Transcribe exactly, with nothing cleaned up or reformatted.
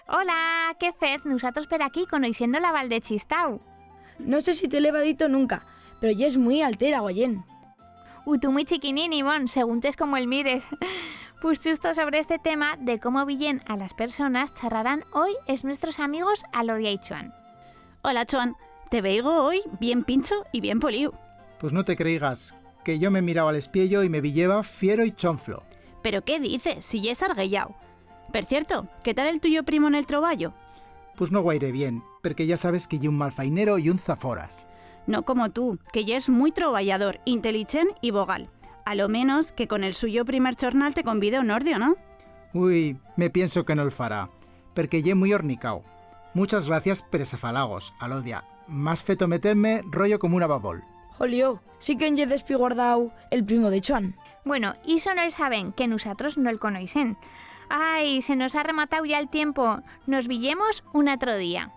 Hola, qué fez? Nusatros per aquí, conoixendo la Val de Chistau. No sé si te l'heba dito nunca, pero yes muit altera, Goyén. U tu muit chiquinín, Ivón, seguntes como el mires. Pus chusto sobre este tema de cómo viyen a las personas charrarán hoi es nuestros amigos Alodia y Chuan. Hola, Chuan. Te veigo hoi bien pincho y bien poliu. Pus no te creigas, que yo me miraba al espiello y me viyeba fiero y chonflo. Pero qué dices, si yes arguellau? Per cierto, qué tal el tuyo primo en el troballo? Pus no guaire bien, perque ya sabes que ye un malfainero y un zaforas. No como tu, que yes muit troballador, intelichent y vogal. A lo menos que con el suyo primer chornal te convide a un ordio, no? Ui, me pienso que no'l fará, perque ye muit hornicau. Muchas gracias per es afalagos, Alodia. M'has feto meter-me rollo como un ababol. Jolio, sí que en ye despiguardau el primo de Chuan. Bueno, ixo no'l saben, que nusatros no'l conoixen. Ai, se nos ha rematau ya el tiempo. Nos viyemos un atro día.